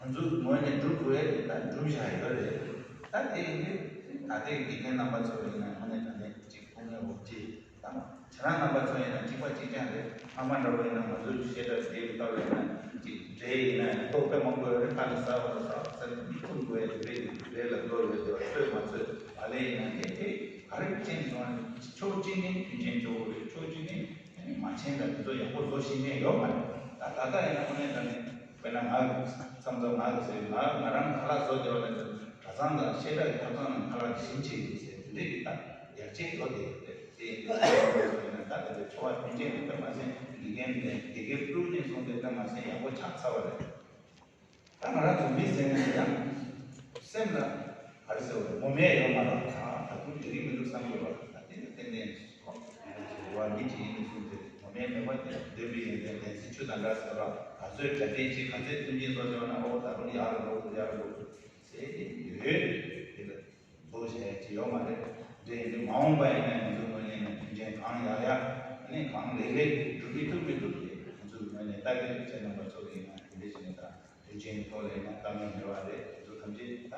ང་ཚོའི་ངོས་ནས་སྒྲུབ་དགོས་ཡ་དེ་ད་སྒྲུབ་བཞག་ཡོད་རེད། ད་ ད་དེ་ཡིན་དུས་ད་ལྟའི་དགེ་རྒན་རྣམ་པ་ཚོ་ཡིན་ན་དངོས་གནས་དྲང་གནས་གཅིག་ཐུགས་སྨོན་འོ་བརྗེད་དང་། ཁྱེད་རང་རྣམ་པ་ཚོ་ཡིན་ན་གཅིག་པ་གཅིག་རྐྱང་རེད། ཕ་མ་འདྲ་བོ་ཡིན་ན་ང་ཚོའི་བཤད་གྲྭ་དེ་ལྟ་བུ་ཡིན་ན་གཅིག་འདྲེ་ཡིན་ན་ཡང་ལྟོ་དཔེ་མང་པོ་ཡོད་རེད། ཁ་ལ་ཟ་བ་ལ་ཟ་བ་ཟ་ནས་མི་ཁུམ་དགོས་ཡ་དེ་རེད། འདྲེ་ལ་ལྟོ་ཡོད་དེ་བ་ལྟོས་མ་ཚོད་བ་ལས་ཡིན་ན་དེ་དེ་ག་རེ་ཅན་སོང་ནས་ཕྱོགས་གཅིག་ནས་མཐུན་རྐྱེན་སྤྲོད་དགོས་རེད། ཕྱོགས་གཅིག་ནས་མ་མཁྱེན་དང་དེ་ཚོ་ཡག་པོ་བཟོ་ཤེས་མཁན་ཡོད་མ་རེད། ད་ད་ལྟ་ཡིན་ན་དངོས་གནས་དྲང་གནས་དཔེར་ན་ང་མཚམས་མཚམས་ང་གི་ཟེར་ང་ང་རང་ཁ་ལག་བཟོ་བདེ་བ་ལ་གྲྭ་ཚང་དང་བཤད་གྲྭ་གི་ཐབ་ཚང་ནང་ཁ་ལག་ཞིམ་ཆེ་ཡོད་ཟེར་དེ་འདྲས་ཀྱི་ད་ཡར་རྒྱས་ཡོད་དེ་ཡོད་དེ་དེ་ཡིན་དུས་ད་ལྟ་དེ་འཚོ་བ་མཐུན་རྐྱེན་དེ་དཔེ་མ་སྲིད་དགེ་རྒན་དེ་དགེ་རྒན་ཀྲུའུ་ནས་བཟུང་སྟེ་དཔེ་མ་སྲིད་ཡག་པོ་ཆགས་ཚར་བ་རེད། ད་ང་རང་ཚོ་མི་ཟེར་ན་ཡང་སེམས་ལ་ག་རེ་ཟེར་བ་རེད། ངོ་མས་ཡོད་མ་རེད། ད་ད་དུང་འགྲིག་གི་མི་འདུག་བསམ་དགོས་པ་ད་དེ་ནི་ཏན་ཏན་ཁོ་ཡིན་ན་ཚོ་བ་མི་གཅིག་ཡིན་ནས་གསུངས་ཏེ་ངོ་མས་མེད་པ་དེ་འདོད་པའི་ཡོན་ཏན་བདེན་ཚིག་ཆུ་དང་འདྲ་ཟེར་བ་ག་ཚོད་གྲ་སྒྲིག་བྱེད་ག་ཚོད་མཐུན་རྐྱེན་བཟོ་བྱས་པ་ན་ཨོ་ད་དུང་ཡག་རུ་འགྲོ་ཡག་རུ་འགྲོ་ཟེར་ཏེ་ཡོད་དེ་ལ། བཟོ་བྱ་ཡ་ཅི་ཡོད་མ་རེད། འདྲ་ཡིན་དུས་མ་འོངས་པ་ཡིན་ན་ང་ཚོའི་ངོས་ནས་ནི་མཐུན་རྐྱེན་གང་ཡག་ཡག་ནི་གང་ལེགས་ལེགས་སྒྲུབ་ཀྱི་ཐུབ་མི་ཐུབ་དེ་ང་ཚོའི་ངོས་ནས་ལྟ་གི་རེད། ཁྱེད་རྣམ་པ་ཚོ་གི་ཡིན་ན་དེ་འདྲ་བྱས་ནས་ད་མཐུན་རྐྱེན་གྱི་ཐོག་ལ་ཡིན་ན་བཀའ་མོལ་ཉོ་བ་རེད། དེ་ཚོ་ཐམས་ཅད་ད་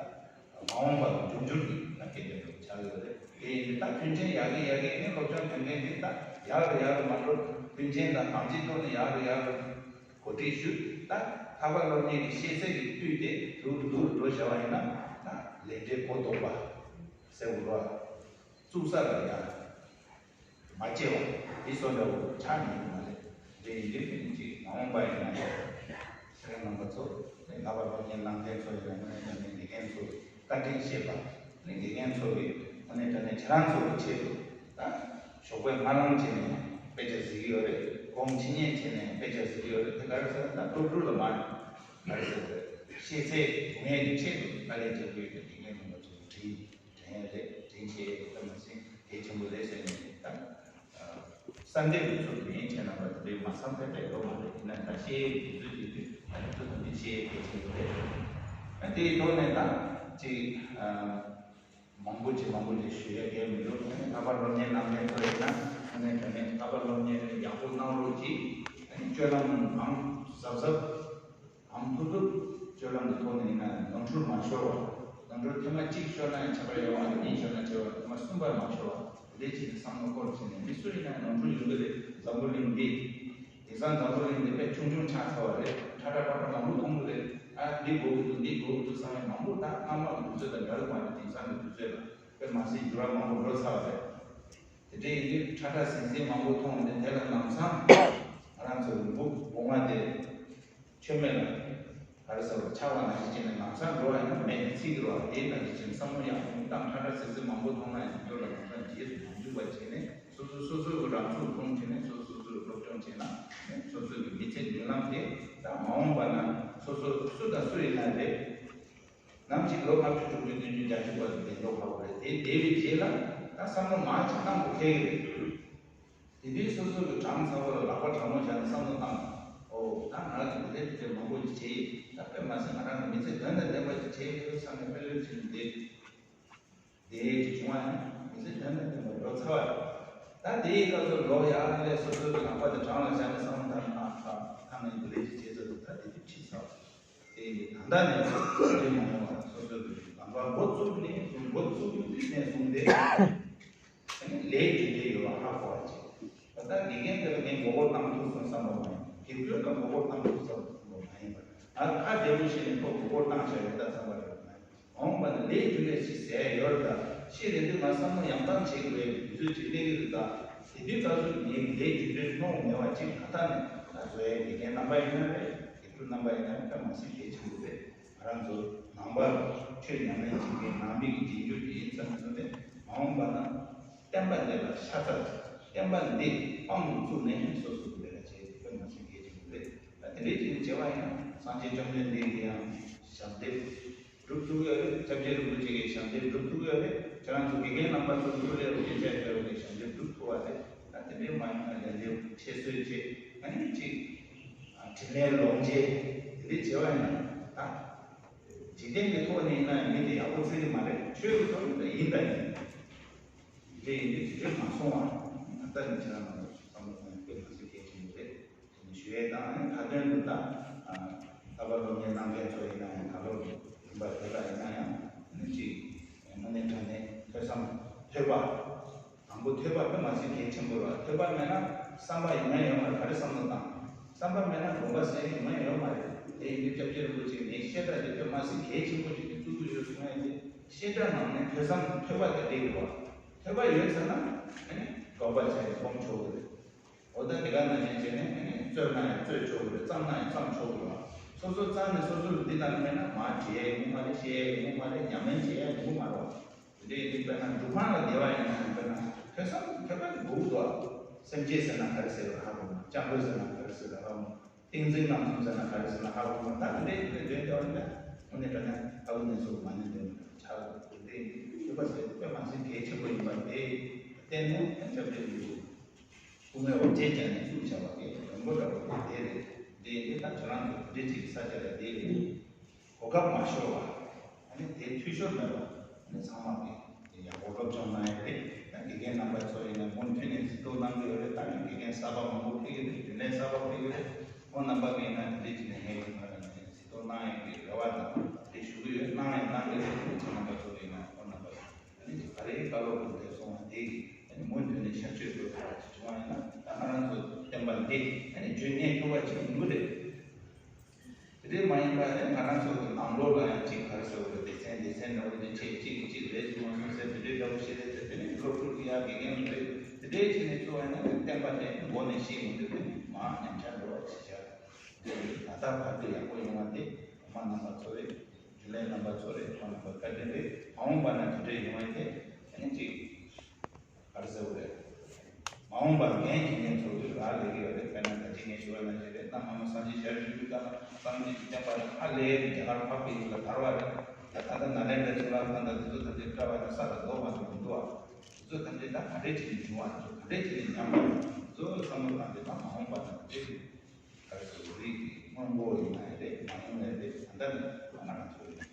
མ་འོངས་པ་ལ་འབྱུང་འགྱུར་གྱི་ད་སྐད་ཆ་རེད་ཆགས་ཡོད་རེད། དེ་ཡིན་དུས་ད་མཐུན་རྐྱེན་ཡག་གི་ཡག་གི་ནི་སློབ་སྦྱོང་དོན་ཚན་འདི་ད་ཡག་རུ་ཡག་རུ་མ་འགྲོ། མཐུན་རྐྱེན་དང་དམ་ཚིག་ཐོག་ནས་ཡག་རུ་ཡག་རུ། གོ་སྒྲིག་ཞུས། ད་ལྷག་པར་སློབ་གཉེར་གྱི་ཤེས་ཚད་ཀྱི་དུས་དེ་སྡུག་རུ་སྡུག་རུ་འགྲོ་བཞག་པ་ཡིན་ན་ད་ལས་འབྲས་གོ་ལྡོག་པ་ཟེར་བ་རེད། བཙུགས་ས་ལ་ཡང་མ་སྐྱེ་བ་འདི་སོགས་འདྲ་བོ་ཆགས་ཉེན་མ་རེད། འདི་ཡིན་དུས་ཀྱི་ཅིག་མ་འོངས་པ་ཡིན་ན་ཁྱེད་རང་རྣམ་པ་ཚོ་ལྷག་པར་སློབ་གཉེར་གནང་མཁན་ཚོ་ཡིན་ན་དངོས་གནས་དྲང་གནས་དགེ་རྒན་ཚོ་བཀའ་དྲིན་ཆེ་བ་ནི་དགེ་རྒན་ཚོ་གི་དངོས་གནས་དྲང་གནས་ཁྱེད་རང་ཚོ་གི་ཆེད་དུ་ད་ཞོགས་པའི་སྨོན་ལམ་བྱས་ནས་དཔེ་ཆ་གཟིགས་ཀྱི་ཡོད་རེད། དགོང་ཕྱི་ཉལ་བྱས་ནས་དཔེ་ཆ་གཟིགས་ཀྱི་ཡོད་རེད། དེ་ག་རེ་ཟེར་ན་ད་སློབ་ཕྲུག་ལ་མ་རེད། ག་རེ་ཟེར་དགོས་རེད། ཤེས་ཚད་སྦྱོང་ཡས་ཀྱི་ཆེད་དུ་དཀའ་ལས་རྒྱག་གི་ཡོད་པའི་དགེ་རྒན་རྣམ་པ་ཚོ་དྲིན་དྲན་ཡས་རེད། དྲིན་ཆེ་ཡས་ཀྱི་ལྟ་མ་ཟིན་གལ་ཆེན་པོ་རེད་ཟེར་ནས་ད་གསར་འདེབས་ཀྱི་ཚུལ་དུ་ཡིན་བྱས་ན་པ་དེ་འདྲའི་མ་བསམ་ཕེབས་པའི་ལོ་མ་རེད། ཡིན་ན་ད་ཤེས་ཡས་ཀྱི་དུས་ཚོད་དེ་དུས་ད་ནི་ཐུགས་དམ་པའི་ཤེས་ཡས་གལ་ཆེན་པོ་རེད། དེའི་ཐོག་ནས་ད་ཅིག་མང་པོ་ཅིག་མང་པོ་ཅིག་ཞུ་ཡ་གལ་མི་འདུག་ཨ་ནི་ལྷག་པར་སློབ་གཉེར་གནང་མཁན་ཚོ་ཡིན་ན་ཨ་ནི་དྲང་གནས་ལྷག་པར་སློབ་གཉེར་ཡག་པོ་གནང་རོགས་གྱིས། ཨ་ནི་སྤྱོད་ལམ་ཨང་གཟབ་གཟབ་ཨང་ཐུབ་ཐུབ་སྤྱོད་ལམ་གྱི་ཐོག་ནས་ཡིན་ན་ནོར་འཁྲུལ་མ་ཤོར་བ། ནོར་འཁྲུལ་ཐེངས་མ་གཅིག་ཤོར་ན་ཡང་ཁྱད་པར་ཡོད་མ་རེད། གཉིས་ཤོར་ན་ཁྱད་པར་ཐེངས་མ་གསུམ་པར་མ་ཤོར་བ་དེ་འདྲའི་ཅིག་གི་བསམ་བློ་འཁོར་བྱས་ནས་མི་སུ་ཡིན་ན་ནོར་འཁྲུལ་ཡོང་གི་རེད། འཛམ་བུ་གླིང་འདི། དེང་སང་འཛམ་བུ་གླིང་འདི་དཔེ་ཆུང་ཆུང་ཆགས་ཚར་བ་རེད། ཁྲ་ཁྲ་པ་ཁྲ་མང་པོ་མཐོང་གི་རེད། ཨ་འདི་དགོས་ཀྱི་འདུག་འདི་དགོས་ཀྱི་འདུག་བསམ་ཡས་མང་པོ་ད་སྔ་མ་གི་དུས་ཚོད་དང་འདྲ་གི་མ་རེད། དེང་སང་གི་དུས་ཚོད་ལ་དཔེ་མ་སྲིད་འགྱུར་བ་མང་པོ་འགྲོ་ཚར་བ་རེད། དེ་འདྲ་ཡིན་དུས་ཁྲ་ཁྲ་ཟིང་ཟིང་མང་པོ་མཐོང་བ་འདི་དེ་ལ་ལམ་སང་ང་རང་ཚོ་གི་འབུ་སྒོ་ང་དེ་མཆོད་མེ་ལ་ག་རེ་ཟེར་བ་ཆགས་པ་ནང་བཞིན་བྱས་ནས་ལམ་སང་འགྲོ་བ་ཡིན་ན་མེ་ནི་ཚིག་གི་རོ་དེ་ནང་བཞིན་བྱས་ནས་བསམ་བློ་ཡག་པོ་བཏང་། ཁྲ་ཁྲ་ཟིང་ཟིང་མང་པོ་མཐོང་ན་ཡང་འགྱུར་ལ་ལམ་སང་རྗེས་སུ་མ་འཇུག་པ་བྱས་ནས། སོ་སོ་སོ་སོའི་རང་ཚུགས་སློང་བྱས་ནས་སོ་སོ་སོའི་སློབ་སྦྱོང་བྱས་ན་སོ་སོའི་མི་ཚེ་མདུན་ལམ་དེ་ད་མ་འོངས་པ་ན་སོ་སོ་སུ་དང་སུ་ཡིན་ན་རེད། ནམ་ཞིག་ལོ་ལྔ་བཅུ་དྲུག་ཅུ་བདུན་ཅུ་བརྒྱད་ཅུ་བར་དུ་བདེ་མཆོག་འཕགས་པ་རེད། དེ་བསྡད་པའི་རྗེས་ལ་ད་བསམ་བློ་མང་ཅིག་བཏང་དགོས་ཁེལ་གི་རེད། དེ་དུས་སོ་སོ་གི་བྲང་ཚ་བོ་ལ་ལག་པ་བྲང་མོ་བྱས་ནས་བསམ་བློ་བཏང་། ཨོ་ད་ང་གི་དེ་འདྲ་དེ་འདྲ་མང་པོ་ཞིག་བྱས་ཡིན། ད་དཔེ་མ་སྲིད་ང་རང་གི་མི་ཚེ་དོན་དང་ལྡན་པ་ཞིག་བྱས་ཡོད་བསམ་ནས་དཔེ་ལོན་བྱས་ནས་བསྡད། དེ་བྱུང་བ་ཡང་མི་ཚེ་དོན་དང་ལྡན་པ་འགྲོ་ཚར་བ་རེད། ད་དེའི་སྐབས་སུ་ལོ་ཡག་ལས་སོ་སོའི་གི་ལག་པ་དེ་བྲང་ལ་བཞག་ནས་བསམ་བློ་བཏང་ན་ཨ་ཁ་ཁ་ནས་འདི་ལས་ཅི་བྱེད་ཚོད་ད་དེ་དུས་ཕྱིས་ཚར་བ་རེད། དེ་ཡིན་ད་ལྟ་ནས་བརྗེད་མ་ཡོང་བ་སོ་སོའི་གི་ལམ་ཁ་འགོ་བཙུགས་ནས་འགོ་བཙུགས་དུས་ནས་བཟུང་སྟེ་ཨ་ནི་ལས་རྒྱུ་འབྲས་ཡོད་པ་ཧ་གོ་བ་བྱེད། ད་ལྟ་དགེ་རྒན་དེ་ལ་ངས་མགོ་སྐོར་བཏང་ཐུབ་སོང་བསམ་པ་མ་ཡིན། དགེ་སྐོས་ལ་མགོ་སྐོར་བཏང་ཐུབ་བསམ་པ་མ་ཡིན་པར་ང་ཁ་བདེ་པོ་བྱས་ནས་ཁོ་མགོ་སྐོར་བཏང་བྱ་ཡོད་ད་བསམ་པ་རེད་མ་ཡིན། མ་འོངས་པ་ན་ལས་རྒྱུ་འབྲས་ཅིག་ཟེར་ཡོད་རེད་ད། ཤི་རན་དུས་ང་བསམ་བློ་ཡང་དག་བྱེད་དགོས་པའི་དུས་ཚོད་ཅིག་སླེབས་ཀྱི་རེད་ད། དེ་དུས་སྐབས་སུ་ངས་ལས་རྒྱུ་འབྲས་སྣང་མེད་པ་ཅིག་ད་ལྟ་ནས་ད་བཟོ་ཡའི་དགེ་རྒན་རྣམ་པ་ཡིན་ན་རེད། དགེ་ཕྲུག་རྣམ་པ་ཡིན་ན་རེད། ད་མ་སྲིད་གལ་ཆེན་པོ་རེད། ང་རང་ཚོ་ནང་པ་ཆོས་ཉམས་ལེན་བྱེད་མཁན་ནང་པའི་གི་རྗེས་འཇུག་ཅིག་ཡིན་ཙང་ཚོ་ནས་མ་འོངས་པ་ན་བསྟན་པ་འདི་ལ་ཤ་ཚ་བསྟན་པ་འདི་དཔང་དུ་བཙུགས་ནས་སོ་སོ་གི་ལས་ལ་བྱེད་དེ་མ་སྲིད་གལ་ཆེན་པོ་རེད། ད་དེ་འདྲའི་ཅིག་བྱེད་པ་ཡིན་ན་སངས་རྒྱས་བཅོམ་ལྡན་འདས་ཀྱིས་ཡང་ཞབས་འདེགས་སྒྲུབ་ཐུབ་ཡོད་རེད། སྐྱབས་རྗེ་རིན་པོ་ཆེ་གིས་ཞབས་འདེགས་སྒྲུབ་ཐུབ་ཡོད་རེད། ཁྱེད་རང་ཚོ་དགེ་རྒན་རྣམ་པ་ཚོ་ཐུགས་ལས་རུ་སྐྱེ་ཆ་ཡོད་རེད། ཞབས་འདེགས་སྒྲུབ་ཐུབ་པ་རེད། ད་དེ་འདྲའི་མ་ཡིན་ན་ལས་འདེབས་ཁྱད་གསོད་བྱེད་ཨ་ནི་ཅིག་དྲིན་ལན་ལོག་འཇལ་དེ་འདྲའི་བྱེད་པ་ཡིན་ན་ད་འཇིག་རྟེན་གྱི་ཐོག་ནས་ཡིན་ན་ཡང་མི་དེ་ཡག་པོ་བརྩི་གི་མ་རེད། ཆོས་ཀྱི་ཐོག་ནས་ད་ཡིན་ད་ཡིན། དེ་འདྲ་ཡིན་དུས་དེ་འདྲ་མ་སོང་བ་ད་ལྟ་ནས་ཁྱེད་རང་ཚོ་བསམ་བློ་གཏོང་ཡ་དཔེ་མ་སྲིད་གལ་ཆེན་པོ་རེད། ཞུ་ཡས་དང་ཁ་ཏོན་དུ་ད་ལྟ་བ་སློབ་གཉེར་གནང་མཁན་ཚོ་ཡིན་ན་ཡང་ད་ལོ་རིམ་པ་དེ་ལ་ཡིན་ན་ཡང་ཅིག་ དགོས་རེད་བ། ཐོས་པ་མེད་ན་བསམ་པ་ཡོང་ཡ་ཡོད་མ་རེད། ག་རེ་བསམ་བློ་བཏང་། བསམ་པ་མེད་ན་དགོངས་པ་ཟེར་ཡ་ཡོང་ཡ་ཡོད་མ་རེད། དེ་ཡིན་དུས་སྐྱབས་རྗེ་རིན་པོ་ཆེ་ངས་བཤད་གྲྭ་དེ་དཔེ་མ་སྲིད་གལ་ཆེན་པོ་ཞིག་ཏུ་བརྩི་གི་ཡོད་གསུང་ཡ་དེ། བཤད་གྲྭ་ནང་ནས་ཐོས་བསམ་ཐོས་པ་དེ་སླེབས་ཡོད་བ། ཐོས་པ་ཡོད་ཚར་ན་ཨ་ནི་དགོངས་པ་བྱས་ནས་སྒོམ་ཆོག་གི་རེད། འོ་ད་དེ་ག་ནང་བཞིན་བྱས་ནས་ཨ་ནི་རྩོད་ན་ཡང་རྩོད་ཆོག་གི་རེད། བརྩམས་ན་ཡང་བརྩམས་ཆོག་གི་རེད་བ། སོ་སོ་བརྩམས་ནས་སོ་སོ་ལ་འདི་ལ་མེད་ན་མར་བྲིས་ཡ་ཡོང་གི་མ་རེད། བཤད་ཡ་ཡོང་གི་མ་རེད། ཉམས་ལེན་བྱེད་ཡ་ཡོང་གི་མ་རེད་བ། དེ་འདྲ་ཡིན་དུས་དཔེར་ན་སྒྲུབ་ཁང་ལ་བསྡད་པ་ཡིན་ན་ཡང་དཔེར་ན་ཐོས་བསམ་ཐོས་པ་དེ་དགོས་འདུག་ཨ། སེམས་བསྐྱེད་ཟེར་ན་ག་རེ་ཟེར་བ་ཧ་གོ་མ། སྐྱབས་འགྲོ་ཟེར་ན་ག་རེ་ཟེར་བ་ཧ་གོ་མ། ཏིང་འཛིན་རྣམ་གསུམ་ཟེར་ན་ག་རེ་ཟེར་ན་ཧ་གོ་མ། ད་དེ་འདྲའི་དེ་འདྲའི་འདོན་དེ་བ་ཡིན་ན་དངོས་གནས་དྲང་གནས་ཨ་ཁུ་ནས་ཚོ་མ་ཎི་འདོན་ཆགས་དེ་འདྲའི་ཐོས་པ་ཟེར་དཔེ་མ་ཟད་གལ་ཆེན་པོ་ཡིན་པ་དེ་བརྟེན་ནས་སྐྱབས་རྗེ་ཡིན་འདུག་སྐུ་ངལ་བ་བརྗེད་བྱས་ནས་བཙུགས་བྱ་བ་དེ་རིང་པོ་འདྲ་བོ་དེ་རེད། འདི་འདི་ད་ཁྱོད་རང་གི་འདི་གཅིག་ས་ཆ་ལ་དེ་རེད། གོ་སྐབས་མ་ཤོར་བ། ཨ་ནི་དེ་འཐུས་ཤོར་མེད་པ། ཨ་ནི་ཚང་མ་གི་ཡག་གོ་སྐབས་བྱུང་ན་ཡང་རེད། ད་དགེ་རྒན་རྣམ་པ་ཚོ་ཡིན་ན་མུ་མཐུད་ནས་གཟིགས་རྟོག་གནང་གི་ཡོད་རེད། ད་ནི་དགེ་རྒན་གསར་པ་མང་པོ་ཕེབས་ཀྱི་རེད། རྒྱུན་ལས་གསར་པ་ཕེབས་ཀྱི་རེད། ཁོང་རྣམ་པ་གི་ཡིན་ན་དེ་འདྲས་ཅིག་ནས་ངས་ཡིན་ན་ར་ནས་གཟིགས་རྟོག་གནང་ཡག་གི་རེ་བ་དང་དེ་ཞུ་གི་ཡོད། གནང་ཡང་གནང་གི་རེད། ཁོང་རྣམ་པ་ཚོ་གི་ཡིན་ན་ཁོང་རྣམ་པ་ཨ་ནི་ག་རེ་བཀའ་སློབ་དང་དེ་སོང་བ་དེ་གི་ཨ་ནི་མུ་མཐུད་ནས་ཤར་བསྐྱོད་དགོས་པ་ཅིག་བྱུང་བ་ཡིན་ན་ད་ང་རང་ཚོ་བསྟན་པ་འདི་ཨ་ནི་རྒྱུན་གནས་ཐུབ་པ་ཅིག་ཡིན་གི་རེད། དེ་འདྲའི་མ་ཡིན་པ་ནི་ང་རང་ཚོ་གི་ནང་ལོགས་ལ་ཡང་གཅིག་ག་རེ་ཟེར་བ་རེད། སྡེ་ཚན་སྡེ་ཚན་འདྲ་བོ་དེ་འདྲའི་ཁྲིད་གཅིག་གིས་གཅིག་ལས་བྱུང་བ་སོང་ཟེར་དེ་འདྲའི་འདྲ་བོ་ཞིག་རེད་ཟེར། དེ་ནི་སློབ་ཕྲུག་གི་ཡ་དགེ་རྒན་རེད། དེ་འདྲའི་ཆེད་ནས་གཙོ་བོ་ཡིན་ན་བསྟན་པ་དེ་མགོ་ནས་ཤེས་མི་འདུག་དེ་ནི་མ་ཉམས་ཆག་འགྲོ་བ་ཞིག་བྱ། དེ་ནི་ད་ལྟ་བར་དུ་ཡག་པོ་ཡོང་བ་དེ་སློབ་མ་རྣམ་པ་ཚོ་རེད། རྒྱུན་ལས་རྣམ་པ་ཚོ་རེད། ཁོང་རྣམ་པ་བཀའ་དྲིན་རེད། མ་འོངས་པ་ན་དེ་འདྲའི་ཡོང་བ་དེ་དེ་ནི་གཅིག་ག་རེ་ཟེར་བ་རེད། མ་འོངས་པར་འགན་འཁྱེར་མཁན་ཚོ་གི་རག་ལས་ཀྱི་ཡོད་རེད། དཔེར་ན་ད་ཅི་ངས་ཞུ་བ་ནང་བཞིན་རེད། གནའ་སྔ་མོ་སངས་རྒྱས་ཞལ་བཞུགས་དུས་ཙམ་ལ་སངས་རྒྱས་ཀྱི་བསྟན་པ་ཨ་ལས་རྒྱ་གར་འཕགས་པའི་ཡུལ་ལ་དར་བ་རེད། ད་ད་ལྟ་ནཱ་ལེནྡྲའི་གཙུག་ལག་ཁང་དང་དེ་ཚོ་ཐམས་ཅད་བཀྲ་བ་དང་ས་ལ་རྡོ་བར་དུ་མི་འདུག་བ། དེ་ཚོ་ཐམས་ཅད་ད་ག་འདྲས་བྱས་ནས་བྱུང་བ། དེ་ཚོ་ག་འདྲས་བྱས་ནས་ཉམས་པ། དེ་ཚོ་བསམ་བློ་བཏང་སྟེ་ད་མ་འོངས་པ་ན་དེ་ག་རེ་ཟེར་རིགས་ཀྱི་སྔོན་འགྲོ་ཡིན་ན་ཡང་རེད། མ་འོངས་ཡང་རེད། ད་ལྟ་ནས་ང་རང་ཚོ་ཡིན་